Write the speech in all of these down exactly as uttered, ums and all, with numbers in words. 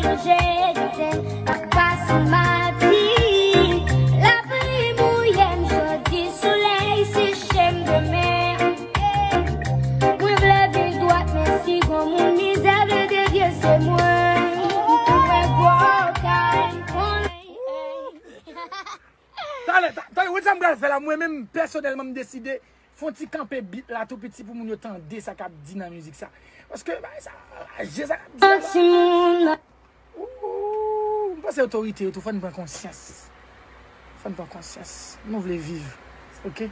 Manje gate m, sa k pase m madi. Lapli mouye m jodi, solèy seche m demen. Mwen vle viv dwat, men si gon moun mizè vle devye, se mwen. M konn wè gwo kay, m konn. Talè, ta- talè, wè sa m pral fè la, mwen menm pèsonèlman m deside fè yon ti kanpe beat la tou piti pou moun yo tande sa k ap di nan mizik sa. Paske bagay sa raje sa k ap di la. Yon timoun nan Ooh, m panse otorite yo tou fò n pran konsyans. Fò n pran konsyans. Nou vle viv. Oke?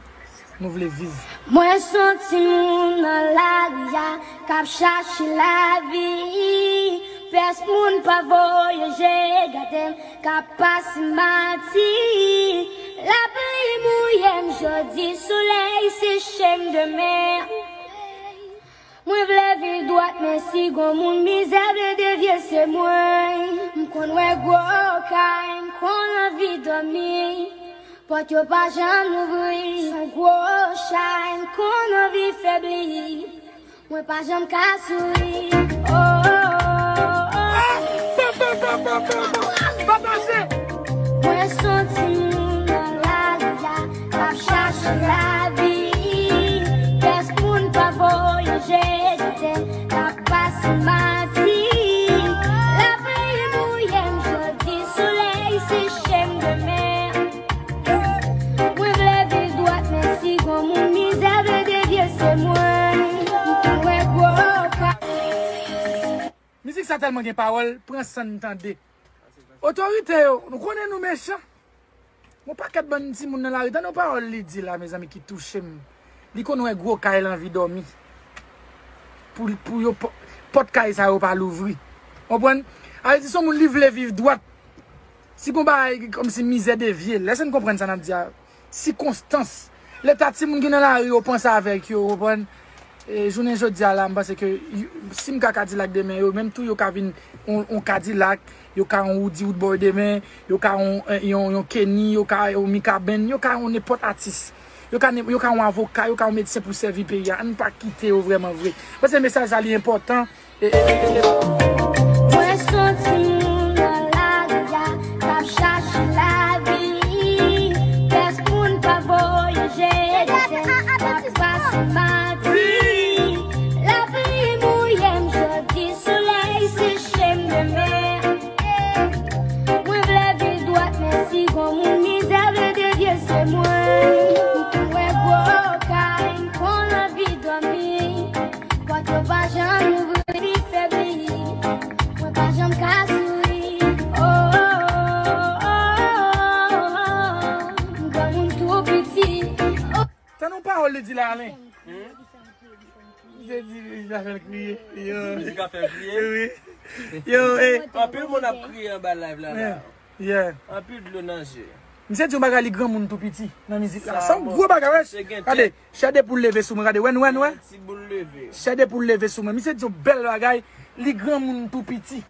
Nou vle viv. Mwen se yon timoun nan lari a k ap chache lavi. Pès moun pa voye je gade m k ap pase mati. Lapli mouye m jodi, solèy seche m demen. Mwen vle viv dwat, men si gon moun mizè vle devye, se mwen. M konn wè gwo kay, m konn anvi dòmi. Pòt yo pa janm louvri, s on gwo chay, m konn anvi febli. Mwen pa janm ka souri. Oh, oh, oh, oh. Pataje! Mwen se yon timoun nan lari a k ap chache lavi. Pès moun pa voye je gade m k ap pase mati. Lapli mouye m jodi, solèy seche m demen. Mwen vle viv dwat, men si gon moun mizè vle devye, se mwen. M konn wè gwo kay. Mizik sa tèlman gen pawòl, pran san n tande. Otorite yo, nou konnen nou mechan. Yon pakèt bann timoun nan lari, tande yon pawòl li di la, mezanmi, ki touche m. Li konn wè gwo kay, l anvi dòmi. Pou, pou yo pò- pòt kay sa yo pa louvri. Konprann? A vle di, se yon moun li vle viv dwat. Si gon bagay kòmsi mizè devye l, èske n konprann sa n ap di a? Sikonstans. Leta timoun ki nan lari yo panse avèk yo, konprann? E, jounen jodi a la, m panse ke y- si m ka Kadilak demen, yo menm tou yo ka vin yon, yon Kadilak, yo ka yon Woody Woodboy demen, yo ka yon, yon, yon Kenny, yo ka yon Mikaben, yo ka yon nenpòt atis. Yo ka, ne- yo ka yon avoka, yo ka yon medsen pou sèvi peyi a. Ann pa kite yo vrèman vre. Paske mesaj la li enpòtan. E, e, e, e. Mwen se yon timoun nan lari a k ap chache lavi. Pès moun pa voye je gade m k ap pase mati. Lapli mouye m jodi, solèy seche m demen. Mwen vle viv dwat, men si gon moun mizè vle devye, se mwen. M konn wè gwo kay, m konn anvi dòmi. Pòt yo pa janm louvri, li febli. Mwen pa janm ka souri. Oh, oh, oh, oh, oh. M granmoun tou piti. Oh. Tande yon pawòl li di la, Alen. Misye di mizik la fè l kriye. Yo. Mizik la fè l kriye? Wi. Yo, e. Anpil moun ap kriye anba live la, la. Yeah. Anpil dlo nan je. Misye di yon bagay, li granmoun tou piti nan mizik la. Sa yon gwo bagay, wè. Gade, chè de poul leve sou mwen, gade, wè, wè, wè. Ti boul leve. Chè de poul leve sou mwen. Misye di yon bèl bagay, li granmoun tou piti.